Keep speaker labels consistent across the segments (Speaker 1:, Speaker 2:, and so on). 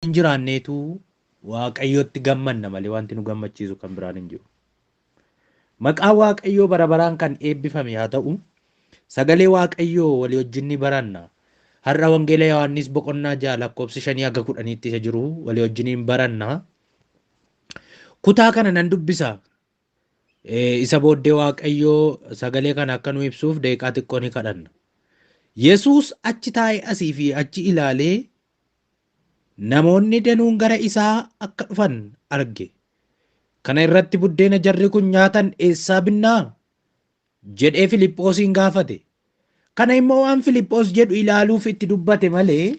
Speaker 1: wajjin jiraanneetu Waaqayyotti gammanna malee wanti nu gammachiisu kan biraan hin jiru. Maqaa Waaqayyoo bara baraan kan eebbifame haa ta'u, sagalee Waaqayyoo walii wajjin ni baranna. Har'a Wangeela Yohaannis boqonnaa 6 lakkoofsa 5 haga 10tti isa jiru walii wajjiniin baranna. Kutaa kana nan dubbisa. Isa booddee Waaqayyoo sagalee kana akka nu ibsuuf daqiiqaa xiqqoo ni kadhanna. Yesuus achi taa'ee asii fi achi ilaalee namoonni danuun gara isaa akka dhufan arge. Kana irratti buddeena jarri kun nyaatan eessaa binnaa? Jedhee Filiphoosiin gaafate. Kana immoo waan Filiphoos jedhu ilaaluuf itti dubbate malee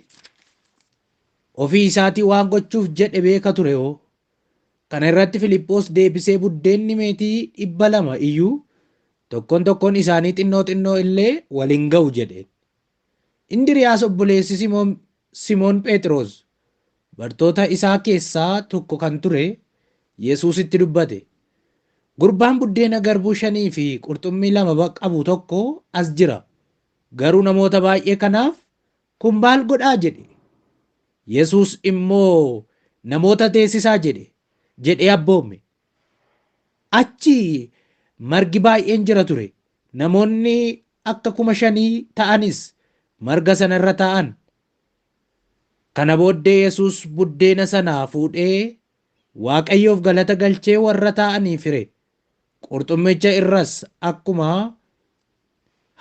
Speaker 1: ofii isaatii waan gochuuf jedhe beeka ture hoo. Kana irratti Filiphoos deebisee buddeenni meetii 200 iyyuu tokkoon tokkoon isaanii xinnoo xinnoo illee wal hin ga'u jedheen. Indiriyaas obboleessi Simoon Pheexiroos bartoota isaa keessaa tokko kan ture Yesuusitti dubbate. Gurbaan buddeena garbuu shanii fi qurxummii lama qabu tokko as jira. Garuu namoota baay'ee kanaaf kun maal godhaa jedhe. Yesuus immoo namoota teessisaa jedhe jedhee abboome. Achi margi baay'een jira ture. Namoonni akka 5,000 ta'anis marga sana irra taa'an. Kana booddee Yesuus buddeena sana fuudhee Waaqayyoof galata galchee warra taa'aniif hire. Qurxummicha irras akkuma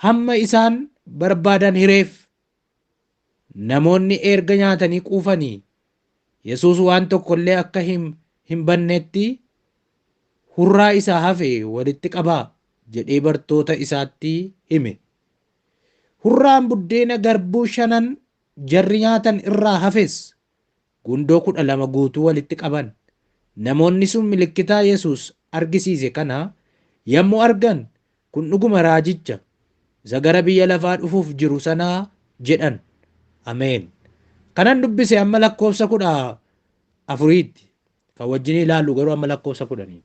Speaker 1: hamma isaan barbaadan hireef. Namoonni erga nyaatanii quufanii Yesuus waan tokko illee akka hin bannetti hurraa isaa hafe walitti qabaa jedhee bartoota isaatti hime. Hurraan buddeena garbuu shanan jarri nyaatan irraa hafes gundoo 12 guutuu walitti qaban. Namoonni sun milikkitaa Yesuus argisiise kana yommuu argan kun dhuguma raajicha isa gara biyya lafaa dhufuuf jiru sanaa jedhan. Ameen. Kanan dubbise amma lakkoofsa 14tti. Kan wajjin ilaallu garuu amma lakkoofsa 10tti.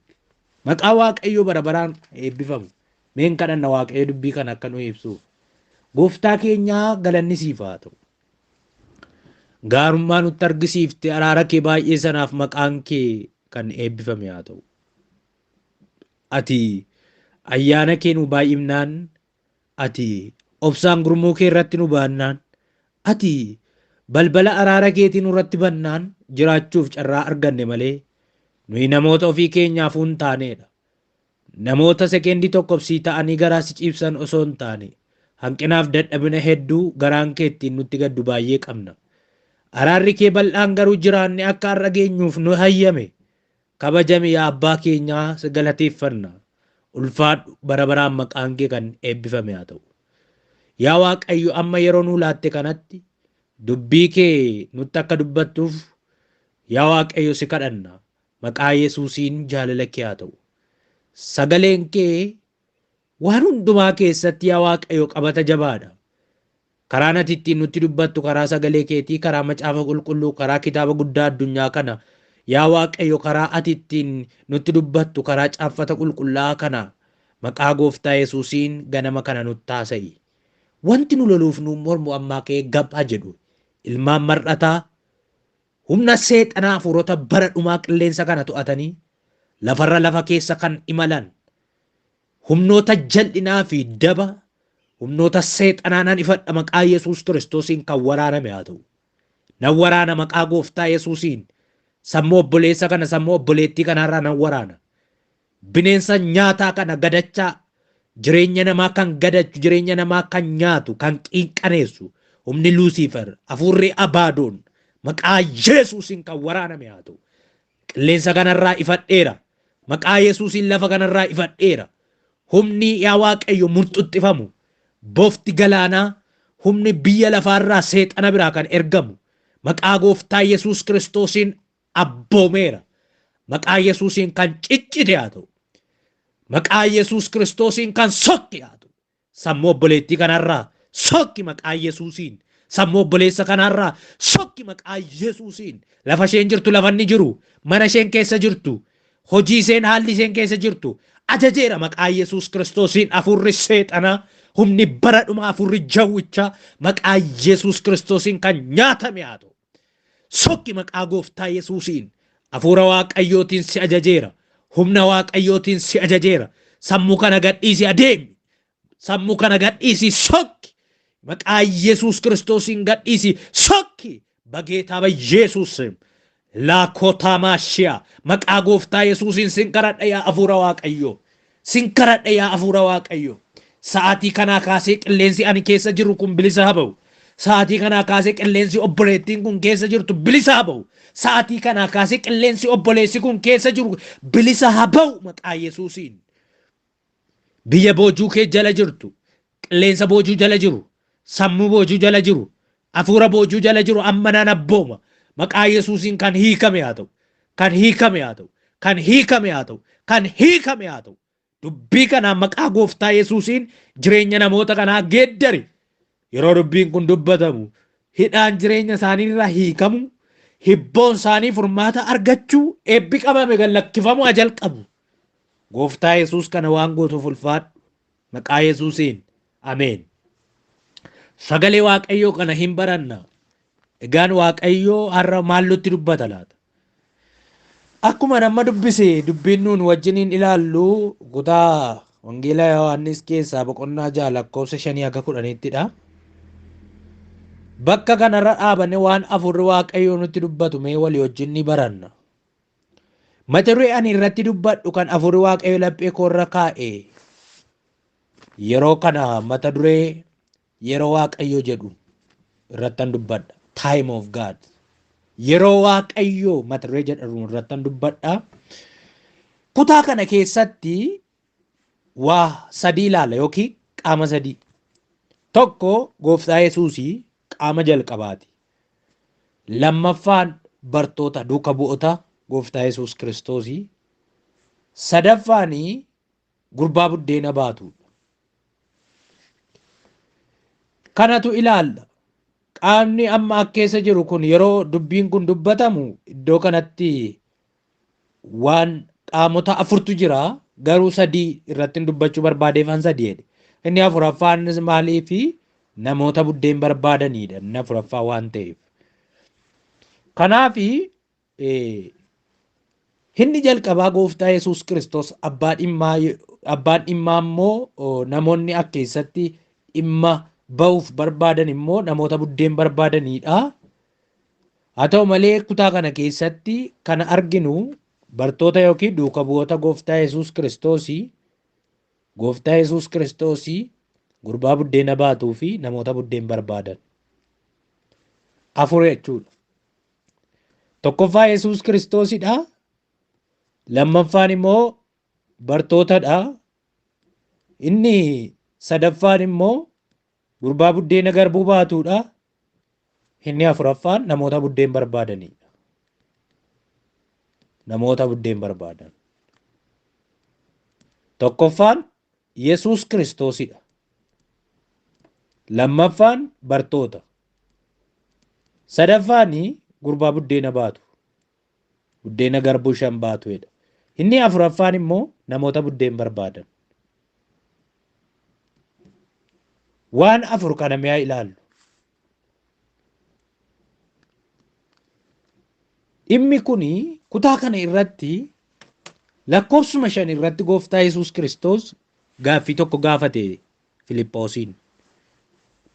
Speaker 1: Maqaa Waaqayyoo bara baraan eebbifamu. Meen kadhanna Waaqayyo dubbii kana akka nu ibsuuf. Gooftaa keenyaa galanni siif haa ta'u. Gaarummaa nutti argisiifte araara kee baay'ee sanaaf maqaan kee kan eebbifame haa ta'u. Ati ayyaana kee nu baay'ifnaan, ati obsaan gurmuu kee irratti nu baannaan, ati balbala araara keetii nurratti bannaan jiraachuuf carraa arganne malee nuyi namoota ofii keenyaafuu hin taaneedha. Namoota sekeendii tokkoof sii ta'anii garaa si ciibsan osoo hin taane, hanqinaaf dadhabina hedduu garaan kee ittiin nutti gaddu baay'ee qabna. Araarri kee bal'aan garuu jiraanne akka har'a geenyuuf nu hayyame. Kabajami yaa abbaa keenyaa si galateeffanna. Ulfaadhu bara baraan maqaan kee kan eebbifame haa ta'u. Yaa Waaqayyo amma yeroo nuu laatte kanatti dubbii kee nutti akka dubbattuuf yaa Waaqayyo si kadhanna. Maqaa Yesuusiin jaalala kee haa ta'u. Sagaleen kee waan hundumaa keessatti yaa Waaqayyo qabata jabaadha. Karaan ati ittiin nutti dubbattu karaa sagalee keetii, karaa macaafa qulqulluu, karaa kitaaba guddaa addunyaa kana. Yaa Waaqayyo karaa ati ittiin nutti dubbattu karaa caaffata qulqullaa'aa kana maqaa gooftaa Yesuusiin ganama kana nutti haasa'i. Wanti nu loluuf nu mormu ammaa ka'ee gab ha jedhu. Ilmaan mar'ataa Humna seexanaa hafuurota bara dhumaa qilleensa kana to'atanii lafarra lafa keessa kan imalan humnoota jal'inaa fi daba humnoota seexanaa nan ifadha maqaa Yesuus Kiristoosiin kan waraaname haa ta'u. Nan waraana maqaa gooftaa Yesuusiin sammuu obboleessa kana sammuu obboleettii kanaarraa nan waraana. Bineensa nyaataa kana gadachaa jireenya namaa kan gadachu jireenya namaa kan nyaatu kan qiinqaneessu humni Luusiifer hafuurri Abaadoon maqaa Yesuusiin kan waraaname haa ta'u. Qilleensa kanarraa ifadheera. Maqaa Yesuusiin lafa kanarraa ifadheera. Humni yaa Waaqayyo murxuxxifamu bofti galaanaa humni biyya lafaarraa seexana biraa kan ergamu maqaa gooftaa Yesuus Kiristoosiin abboomeera. Maqaa Yesuusiin kan ciccite haa ta'u. Maqaa Yesuus Kiristoosiin kan sokke haa ta'u. Sammuu obboleettii kanarraa sokki maqaa Yesuusiin. Sammuu obboleessa kanarraa sokki maqaa Yesuusiin. Lafa isheen jirtu lafa inni jiru mana isheen keessa jirtu hojii isheen haalli isheen keessa jirtu ajajeera maqaa Yesuus Kiristoosiin hafuurri seexanaa humni bara dhumaa hafuurri jawwichaa maqaa Yesuus Kiristoosiin kan nyaatame haa ta'u. Sokki maqaa gooftaa Yesuusiin. Hafuura Waaqayyootiin si ajajeera. Humna Waaqayyootiin si ajajeera. Sammuu kana gadhiisi adeemi. Sammuu kana gadhiisi sokki. Maqaa Yesuus Kiristoosiin gadhiisi sokki. በጌታ በኢየሱስ ስም ላኮታማሽያ maqaa gooftaa Yesuusiin sin kadhadha yaa hafuura Waaqayyoo. Sin kadhadha yaa hafuura Waaqayyoo. Sa'aatii kanaa kaasee qilleensi ani keessa jiru kun bilisa haa ba'u. Sa'aatii kanaa kaasee qilleensi obboleettiin kun keessa jirtu bilisa haa ba'u. Sa'aatii kanaa kaasee qilleensi obboleessi kun keessa jiru bilisa haa ba'u maqaa Yesuusiin. Biyya boojuu kee jala jirtu, qilleensa boojuu jala jiru, sammuu boojuu jala jiru, hafuura boojuu jala jiru amma nan abbooma. Maqaa Yesuusiin kan hiikame haa ta'u. Kan hiikame haa ta'u. Kan hiikame haa ta'u. Kan hiikame haa ta'u. Dubbii kanaan maqaa gooftaa Yesuusiin jireenya namoota kanaa geeddari. Yeroo dubbiin kun dubbatamu hidhaan jireenya isaanii irraa hiikamu, hibboon isaanii furmaata argachuu, eebbi qabame gad lakkifamu jalqabu. Gooftaa Yesuus kana waan gootuuf ulfaadhu. Maqaa Yesuusiin ameen. Sagalee Waaqayyoo kana hin baranna. Egaan Waaqayyoo har'a maal nutti dubbata laata? Akkuma nama dubbise dubbiin nuun wajjiniin ilaallu kutaa Wangeela Yohaannis keessaa boqonnaa 6 lakkoofsa 5 haga 10ttidha. Bakka kanarra dhaabanne waan hafuurri Waaqayyoo nutti dubbatu mee walii wajjin ni baranna. Mata duree ani irratti dubbadhu kan hafuurri Waaqayyoo laphee koorra kaa'e yeroo kana mata duree yeroo Waaqayyoo jedhu irrattan dubbadha. Time of God. Yeroo Waaqayyoo mata duree jedhamu irrattan dubbadha. Kutaa kana keessatti waa sadii ilaala yookiin qaama sadii. Tokko gooftaa Yesuusii qaama jalqabaati. Lammaffaan bartoota duuka bu'oota gooftaa Yesuus Kiristoosii. Sadaffaan gurbaa buddeena baatudha. Kanatu ilaalla. Qaamni amma akka keessa jiru kun yeroo dubbiin kun dubbatamu iddoo kanatti waan qaamota afurtu jira, garuu sadii irratti dubbachuu barbaadeefan sadii jedhe. Inni afuraffaan maaliifi namoota buddeen barbaadanidha. Inni afuraffaa waan ta'eef. Kanaafi inni jalqabaa gooftaa Yesuus Kiristoos abbaan dhimmaa immoo namoonni akka keessatti dhimma ba'uuf barbaadan immoo namoota buddeen barbaadanidha. Haa ta'u malee kutaa kana keessatti kan arginu bartoota yookiin duuka bu'oota gooftaa Yesuus Kiristoosii, gooftaa Yesuus Kiristoosii gurbaa buddeena baatuu fi namoota buddeen barbaadan. Afur jechuudha. Tokkoffaa Yesuus Kiristoosidha. Lammaffaan immoo bartootadha. Inni sadaffaan immoo gurbaa buddeena garbuu baatuudha. Inni afuraffaan namoota buddeen barbaadanidha. Namoota buddeen barbaadan. Tokkoffaan Yesuus Kiristoosidha. Lammaffaan bartoota. Sadaffaan gurbaa buddeena baatu. Buddeena garbuu 5 baatuudha. Inni afuraffaan immoo namoota buddeen barbaadan. Waan afur kana mi'a ilaallu. Dhimmi kuni kutaa kana irratti lakkoofsuma 5 irratti gooftaa Yesuus Kiristoos gaaffii tokko gaafate Filiphosiin.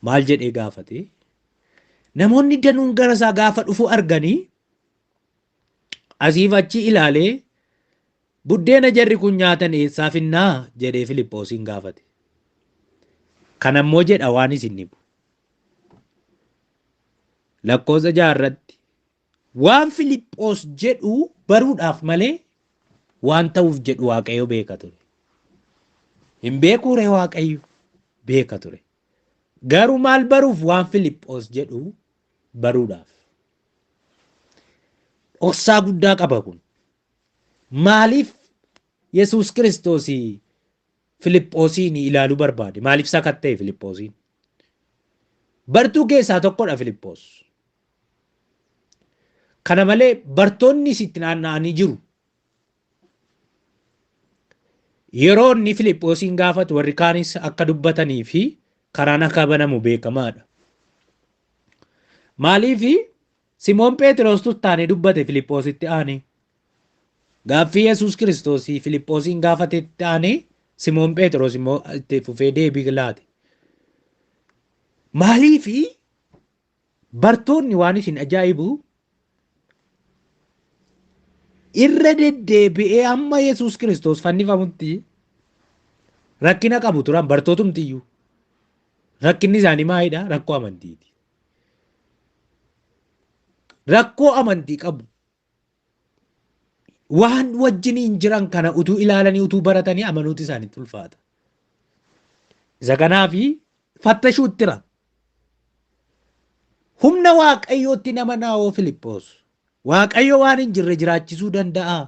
Speaker 1: Maal jedhee gaafate? Namoonni danuun gara isaa gaafa dhufu arganii asiif achi ilaalee buddeena jarri kun nyaatan eessaa finnaa jedhee Filiphosiin gaafate. Kanammoo jedha waan isin dhibu. Lakkoofsa 6 irratti waan Filiphos jedhu baruudhaaf malee waan ta'uuf jedhu Waaqayyo beeka ture. Hin beekuu ree Waaqayyo? Beeka ture. Garuu maal baruuf? Waan Filiphos jedhu baruudhaaf. Dhoksaa guddaa qaba kun. Maaliif Yesuus Kiristoos Filiphosiin ilaaluu barbaade? Maaliif sakatta'e Filiphosiin? Bartuu keessaa tokkodha Filiphos. Kana malee bartoonnis itti naanna'anii jiru. Yeroo inni Filiphosiin gaafatu warri kaanis akka dubbatanii fi karaan akka banamu beekamaadha. Maaliif Simoon Pheexiroostu taanee dubbate Filiiphoositti aanee. Gaaffii Yesuus Kiristoos Filiiphoosiin gaafatetti aanee Simoon Pheexiroos immoo itti fufee deebii laate. Maaliifi bartoonni waan isin ajaa'ibu irra deddeebi'ee hamma Yesuus Kiristoos fannifamutti rakkina qabu turan bartootumtiyyuu. Rakkinni isaanii maalidha? Rakkoo amantiiti. Rakkoo amantii qabu. Waan wajjiniin jiran kana utuu ilaalanii utuu baratanii amanuutu isaanitti ulfaata. Isa kanaafi fattashuuttira. Humna Waaqayyootti nama naawoo Filiphos. Waaqayyo waan hin jirre jiraachisuu danda'a.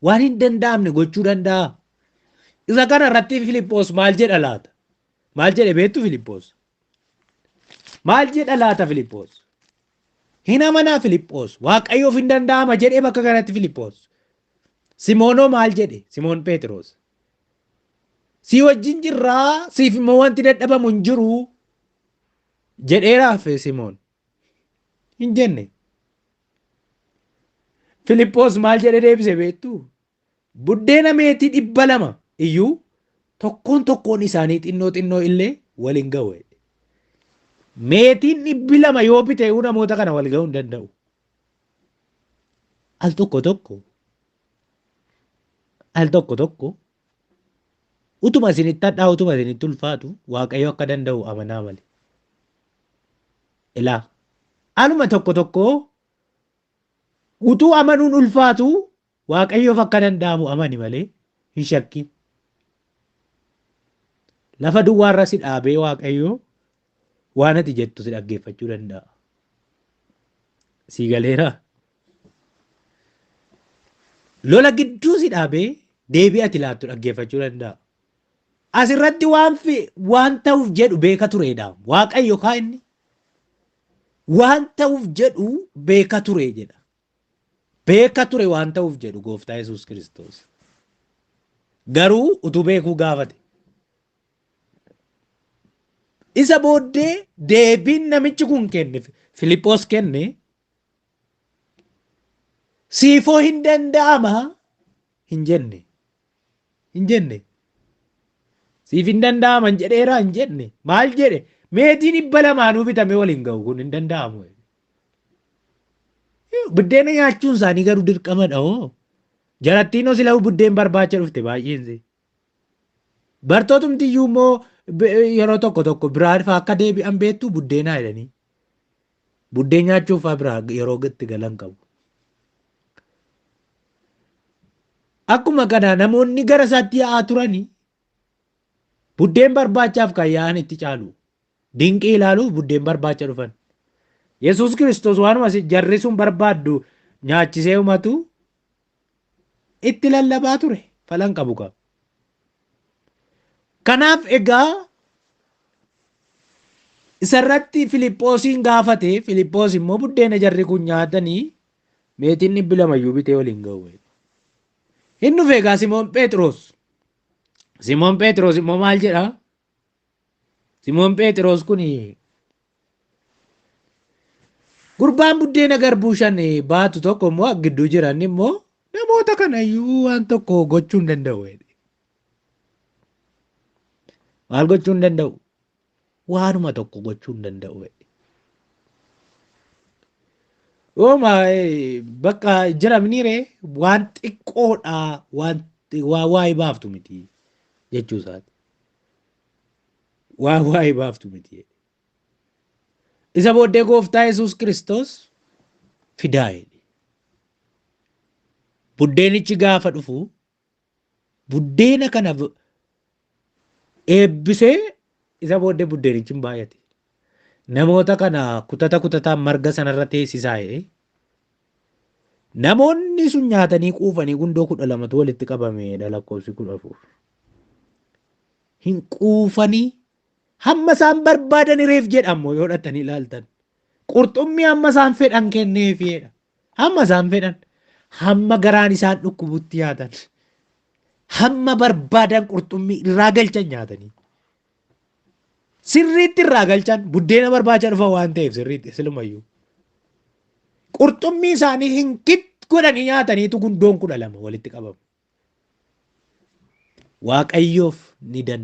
Speaker 1: Waan hin danda'amne gochuu danda'a. Isa kana irratti Filiphos maal jedha laata? Maal jedhe beektu Filiphos? Maal jedha laata Filiphos? Hin amanaa Filiphos. Waaqayyoof hin danda'ama jedhee bakka kanatti Filiphos. Simoonoo maal jedhe? Simoon Pheexiroos. Sii wajjin jirraa siif immoo wanti dadhabamu hin jiru jedheeraaf Simoon. Hin jenne. Filiphos maal jedhee deebise beektuu? Buddeena meetii 200 iyyuu tokkoon tokkoon isaanii xinnoo xinnoo illee wal hin ga'u. jedhe. Meetiin 200 yoo bite iyyuu namoota kana wal ga'uu hin danda'u. Al tokko tokko al tokko tokko utuma isinitti hadhaa'u utuma isinitti ulfaatu Waaqayyo akka danda'u amanaa malee. Ilaa aluma tokko tokko utuu amanuun ulfaatu Waaqayyoof akka danda'amu amani malee hin shakkin. Lafa duwwaarra si dhaabee Waaqayyo waan ati jettu si dhaggeeffachuu danda'a. Sii galeeraa? Lola gidduu si dhaabee deebii ati laattu dhaggeeffachuu danda'a. Asirratti waan fi waan ta'uuf jedhu beeka tureedha. Waaqayyo kaa inni waan ta'uuf jedhu beeka ture jedha. Beeka ture waan ta'uuf jedhu gooftaa Yesuus Kiristoos. Garuu utuu beekuu gaafate. Isa booddee deebiin namichi kun kenne Filiphos kenne siifoo hin danda'ama hin jenne. Hin jenne. Siif hin danda'ama hin jedheeraa hin jenne. Maal jedhe? Meetii 200nuu bitamee waliin ga'u kun hin danda'amu. Buddeena nyaachuun isaanii garuu dirqamadha hoo. Jarattiin hoo sila'uu buddeen barbaacha dhufte baay'een. Bartootumti iyyuu immoo yeroo tokko tokko biraa fa'aa akka deebi'an beektu buddeenaa jedhanii. Buddeen nyaachuuf fa'aa biraa yeroo itti galan qabu. Akkuma kana namoonni gara isaatti yaa'aa turanii buddeen barbaachaaf kan yaa'an itti caalu. Dinqii ilaaluuf buddeen barbaacha dhufan. Yesuus Kiristoos waanuma jarri sun barbaaddu nyaachisee umatu itti lallabaa ture. Falan qabu qaba. Kanaaf egaa isarratti Filiphhoosiin gaafate. Filiphhoos immoo buddeena jarri kun nyaatanii meetiin 200 iyyuu bitee waliin ga'u. Hin dhufe egaa Simoon Pheexiroos. Simoon Pheexiroos immoo maal jedhaa? Simoon Pheexiroos kun gurbaan buddeena garbuu shan baatu tokko immoo gidduu jira. Inni immoo namoota kana iyyuu waan tokko gochuu hin danda'u. jedhe. Maal gochuu hin danda'u? Waanuma tokko gochuu hin danda'u. jedhe. Yooma bakka jiramni ree waan xiqqoodha waan waa waa'ee baaftu miti jechuu isaati. Waan waa'ee baaftu miti jedhe. Isa booddee gooftaa Yesuus Kiristoos fidaa jedhe. Buddeenichi gaafa dhufu buddeena kana eebbisee isa booddee buddeenichi hin baay'ate. Namoota kana kutata kutataan marga sanarra teessisaa jedhe. Namoonni sun nyaatanii quufanii gundoo 12tu walitti qabameedha lakkoofsi 14. Hin quufanii hamma isaan barbaadan hireef jedha ammoo yoo dhattanii ilaaltan. Qurxummii hamma isaan fedhan kenneefidha. Hamma isaan fedhan hamma garaan isaan dhukkubutti nyaatan. Hamma barbaadan qurxummii irraa galchan nyaatanii. Sirriitti irraa galchan buddeena barbaacha dhufa waan ta'eef sirriitti silumayyuu. Qurxummii isaanii hin kit godhanii nyaataniitu gundoon 12 walitti qabamu. Waaqayyoof ni danda'ama.